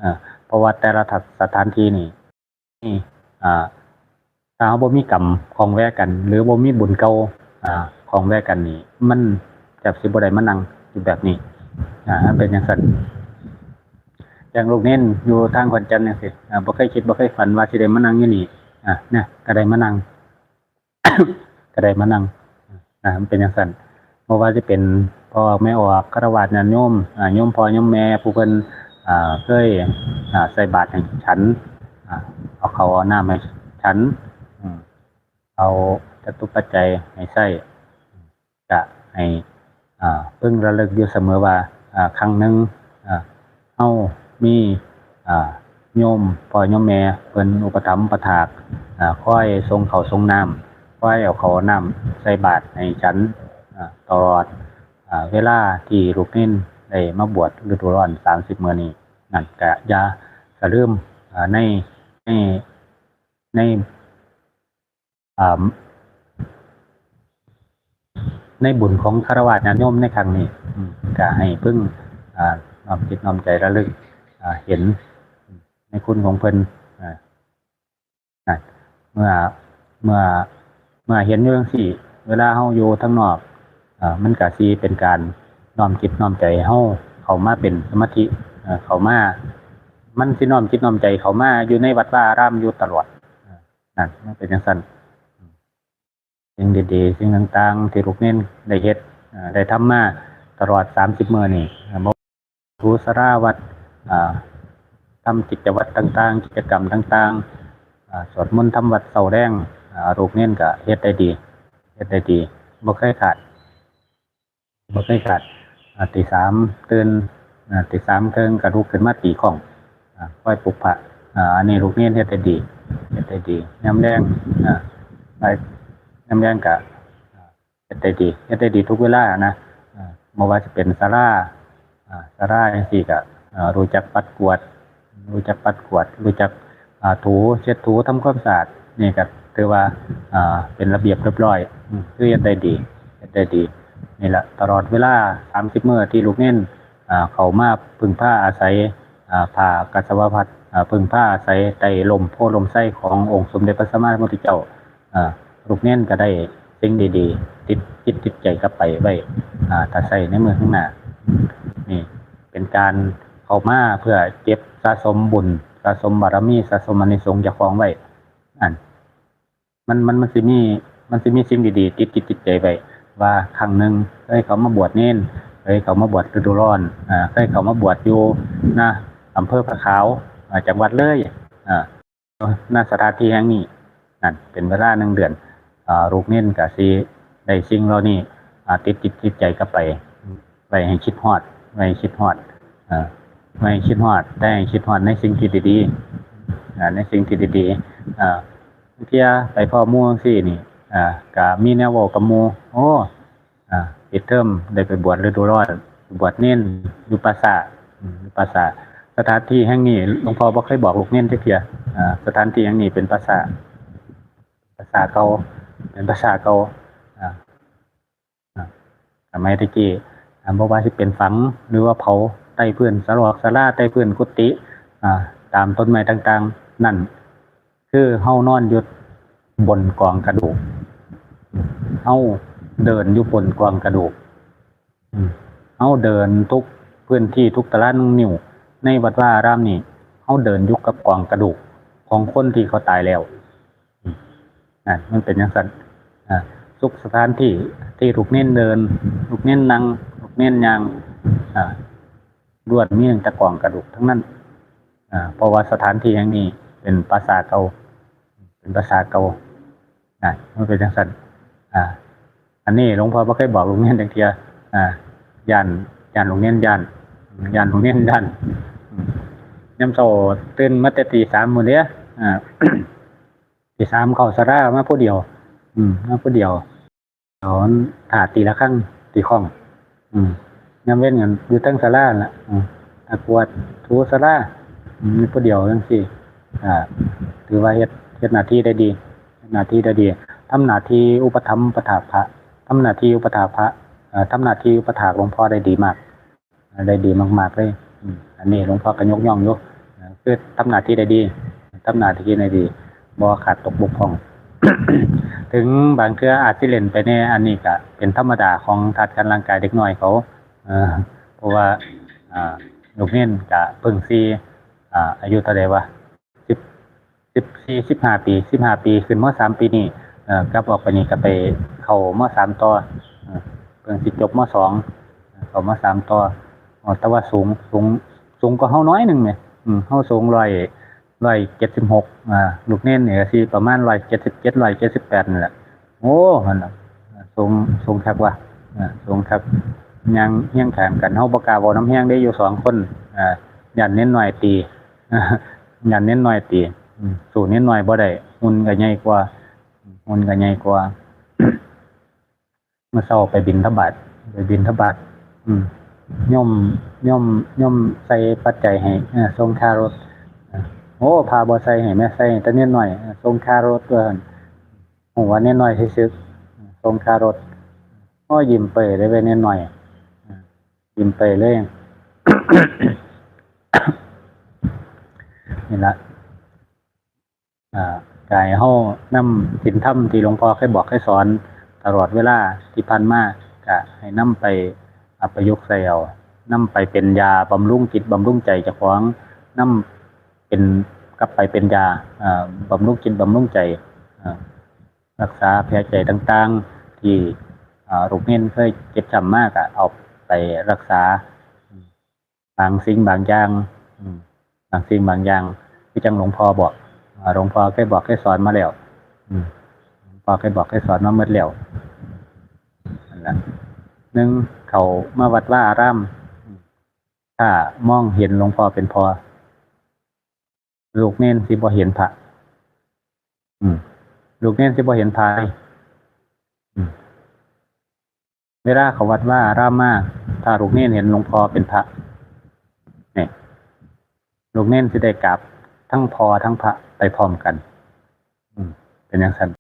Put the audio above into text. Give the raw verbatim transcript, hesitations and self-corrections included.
อ่า เพราะว่าแต่ละสถานที่นี่ นี่ อ่า ถ้าเราบ่มีกรรมข้องแวะกัน หรือบ่มีบุญเก่า อ่า ข้องแวะกันนี่ มันแทบสิบ่ได้มานั่งอยู่แบบนี้ อ่า มันเป็นจั่งซั่น อย่างลูกเณรอยู่ทางขอนแก่นจั่งซี้ อ่า บ่เคยคิดบ่เคยฝันว่าสิได้มานั่งอยู่นี่ อ่า เนี่ย ก็ได้มานั่ง ก็ได้มานั่ง อ่า มันเป็นจั่งซั่น บ่ว่าสิเป็นพ่อแม่ออก ฆราวาสญาติโยม อ่า โยมพ่อโยมแม่ผู้เพิ่น อ่า เคย อ่า ใส่บาตรให้ฉัน อ่า เอาข้าวเอาน้ำให้ฉัน อืม เอาจตุปัจจัยให้ใช้ ก็ให้ อ่า พึงระลึกอยู่เสมอว่า อ่า ครั้งหนึ่ง อ่า เฮามี อ่า โยมพ่อโยมแม่เพิ่นอุปถัมภ์อุปถาก อ่า คอยส่งข้าวส่งน้ำ คอยเอาข้าวเอาน้ำใส่บาตรให้ฉัน อ่า ตลอด อ่า เวลาที่ลูกเณรได้มาบวชฤดูร้อนสามสิบมื้อนี้ นั่นก็อย่าสะลืม อ่า ใน ใน ใน อ่า ในบุญของฆราวาสญาติโยมในครั้งนี้ อืม ก็ให้พึง อ่า น้อมจิตน้อมใจระลึก อ่า เห็นในคุณของเพิ่น อ่า นะ เมื่อ เมื่อ เมื่อเห็นอยู่จั่งซี้ เวลาเฮาอยู่ทางนอก อ่า มันก็สิเป็นการน้อมจิตน้อมใจเฮาเข้ามาเป็นสมาธิ อ่า เข้ามา มันสิน้อมจิตน้อมใจเข้ามาอยู่ในวัดวาอารามอยู่ตลอด อ่า นั่น มันเป็นจั่งซั่น สิ่งดีๆ สิ่งต่างๆ ที่ลูกเณรได้เฮ็ด อ่า ได้ทำมาตลอดสามสิบมื้อนี่ อ่า บ่ถูศาลาวัด อ่า ทำกิจวัตรต่างๆ กิจกรรมต่างๆ อ่า สวดมนต์ทำวัดเช้าแลง อ่า ลูกเณรก็เฮ็ดได้ดี เฮ็ดได้ดี บ่เคยขาด บ่เคยขาด อ่า ตีสามตื่น อ่า ตีสามครึ่งก็ลุกขึ้นมาตีค้อง อ่า คอยปลุกพระ อ่า อันนี้ลูกเณรเฮ็ดได้ดี เฮ็ดได้ดี ยามแลง อ่า ไป ยามแลงก็ อ่า เฮ็ดได้ดี เฮ็ดได้ดีทุกเวลานะ อ่า บ่ว่าสิเป็นศาลา อ่า ศาลาจั่งซี้ก็ อ่า รู้จักปัดกวาด รู้จักปัดกวาด รู้จัก อ่า ถู เช็ดถู ทำความสะอาด นี่ก็ถือว่า อ่า เป็นระเบียบเรียบร้อย อืม คือเฮ็ดได้ดี เฮ็ดได้ดี นี่แหละ ตลอดเวลาสามสิบมื้อที่ลูกเณร อ่า เข้ามาพึ่งพาอาศัย อ่า ผ้ากัสสาวพัสตร์ อ่า พึ่งพาอาศัยใต้ร่มโพธิ์ร่มไทรขององค์สมเด็จพระสัมมาสัมพุทธเจ้า อ่า ลูกเณรก็ได้สิ่งดีๆ ติดจิตติดใจกลับไปไว้ อ่า ถ้าใช้ในมื้อข้างหน้า นี่เป็นการเข้ามาเพื่อเก็บสะสมบุญ สะสมบารมี สะสมอานิสงส์เจ้าของไว้ อัน มัน มัน มันสิมี มันสิมีสิ่งดีๆ ติดจิตติดใจไว้ ว่าครั้งหนึ่งเคยเข้ามาบวชเณร เคยเข้ามาบวชฤดูร้อน อ่า เคยเข้ามาบวชอยู่นะ อำเภอผาขาว อ่า จังหวัดเลย อ่า ณ สถานที่แห่งนี้ นั่น เป็นเวลาหนึ่งเดือน อ่า ลูกเณรก็สิได้สิ่งเหล่านี้ อ่า ติดจิตติดใจกลับไป ไว้ให้คิดฮอด ไว้ให้คิดฮอด อ่า ไว้ให้คิดฮอด แต่ให้คิดฮอดในสิ่งที่ดีๆ อ่า ในสิ่งที่ดีๆ อ่า บางเทื่อไปพ้อหมู่จั่งซี้นี่ อ่า ก็มีแนวเว้ากับหมู่ โอ้ อ่า ปิดเทอมได้ไปบวชฤดูร้อน บวชเณรอยู่ป่าช้า อืม อยู่ป่าช้า สถานที่แห่งนี้หลวงพ่อบ่เคยบอกลูกเณรจักเทื่อ อ่า สถานที่แห่งนี้เป็นป่าช้า ป่าช้าเก่า เป็นป่าช้าเก่า อ่า อ่า สมัยตะกี้ อ่า บ่ว่าสิเป็นฝัง หรือว่าเผา ใต้พื้นศาลอกศาลา ใต้พื้นกุฏิ อ่า ตามต้นไม้ต่างๆ นั่น คือเฮานอนอยู่บนกองกระดูก เฮาเดินอยู่บนกองกระดูก อืม เฮาเดินทุกพื้นที่ทุกตารางนิ้วในวัดวาอารามนี่ เฮาเดินอยู่กับกองกระดูกของคนที่เขาตายแล้ว อืม อ่ะ มันเป็นจั่งซั่น อ่ะ ทุกสถานที่ที่ลูกเณรเดิน ลูกเณรนั่ง ลูกเณรย่าง อ่ะ ล้วนมีแต่กองกระดูกทั้งนั้น อ่า เพราะว่าสถานที่แห่งนี้เป็นป่าช้าเก่า เป็นป่าช้าเก่า นะ มันเป็นจั่งซั่น อ่า อันนี้หลวงพ่อบ่เคยบอกลูกเณรจักเทื่อ อ่า ย้าน ย้านลูกเณรย้าน ย้านลูกเณรย้าน อืม ยามเช้าตื่นมาแต่ตีสามพู้นเด้ อ่า ตีสามเข้าศาลามาผู้เดียว อืม มาผู้เดียว เอา ถ้าตีระฆัง ตีค้อง อืม ยามเว็นกันอยู่เทิงศาลานั่นล่ะ อืม ถ้ากวาดถูศาลา อืม มีผู้เดียวจั่งซี้ อ่า ถือว่าเฮ็ด เฮ็ดหน้าที่ได้ดี เฮ็ดหน้าที่ได้ดี ทำหน้าที่อุปถัมภ์อุปถากพระ ทำหน้าที่อุปถากพระ เอ่อ ทำหน้าที่อุปถากหลวงพ่อได้ดีมาก ได้ดีมากๆเลย อืม อันนี้หลวงพ่อก็ยกย่องอยู่ คือทำหน้าที่ได้ดี ทำหน้าที่ได้ดี บ่ขาดตกบกพร่อง ถึงบางเทื่ออาจสิเล่นไปแหน่ อันนี้ก็เป็นธรรมดาของธาตุขันธ์ร่างกายเด็กน้อยเขา เออ เพราะว่า อ่า ลูกเนนก็เพิ่งสี่ อ่า อายุเท่าใดวะ สิบ สิบสี่ สิบห้า ปี สิบห้า ปี ขึ้น ม.สาม ปีนี้ เอ่อ กลับออกไปนี่ก็ไปเข้า ม.สาม ต่อ เอ่อ เพิ่งสิจบ ม.สอง เข้า ม.สาม ต่อ อ๋อ แต่ว่าสูง สูง สูงกว่าเฮาน้อยหนึ่งแหม อืม เฮาสูงร้อย ร้อยเจ็ดสิบหก อ่า ลูกเนนนี่ก็สิประมาณร้อยเจ็ดสิบเจ็ด ร้อยเจ็ดสิบแปดนี่แหละ โอ้ หั่นน่ะ สูง สูงคักว่ะ อ่า สูงคัก ย่างเฮียงข้างกัน เฮาบ่กล้าเว้านำแฮงเด้ อยู่สองคน อ่า ย้านเนนน้อยตี ย้านเนนน้อยตี อืม สู้เนนน้อยบ่ได้ หุ่นก็ใหญ่กว่า หุ่นก็ใหญ่กว่า มื้อเช้าไปบิณฑบาต ไปบิณฑบาต อืม โยม โยม โยมใส่ปัจจัยให้ เออ ส่งค่ารถ เออ โอ้ พระบ่ใส่ให้ แม่ใส่ให้แต่เนนน้อย เออ ส่งค่ารถ ว่าซั่น ฮู้ว่าเนนน้อยซื่อๆ ส่งค่ารถ โอ้ ยิ้มเป้ยเลยเว้ยเนนน้อย เออ ยิ้มเป้ยเลย นี่ละ อ่า ก็ให้เฮานำศีลธรรมที่หลวงพ่อเคยบอกเคยสอนตลอดเวลาที่ผ่านมา ก็ให้นำไป อ่า ประยุกต์ใช้เอา นำไปเป็นยาบำรุงจิตบำรุงใจเจ้าของ นำเป็น กลับไปเป็นยา อ่า บำรุงจิตบำรุงใจ อ่า รักษาแผลใจต่างๆ ที่ อ่า ลูกเนนเคยเจ็บช้ำมา ก็เอาไปรักษา บางสิ่งบางอย่าง อืม บางสิ่งบางอย่าง คือจั่งหลวงพ่อบอก อ่า หลวงพ่อเคยบอกเคยสอนมาแล้ว อืม หลวงพ่อเคยบอกเคยสอนมาหมดแล้ว นั่นล่ะ หนึ่ง เข้ามาวัดวาอาราม อืม ถ้ามองเห็นหลวงพ่อเป็นพ่อ ลูกเนนสิบ่เห็นพระ อืม ลูกเนนสิบ่เห็นพระเลย อืม เวลาเข้าวัดวาอารามมา ถ้าลูกเนนเห็นหลวงพ่อเป็นพระ เนี่ย ลูกเนนสิได้กราบทั้งพ่อทั้งพระไปพร้อมกัน อืม เป็นจั่งซั้น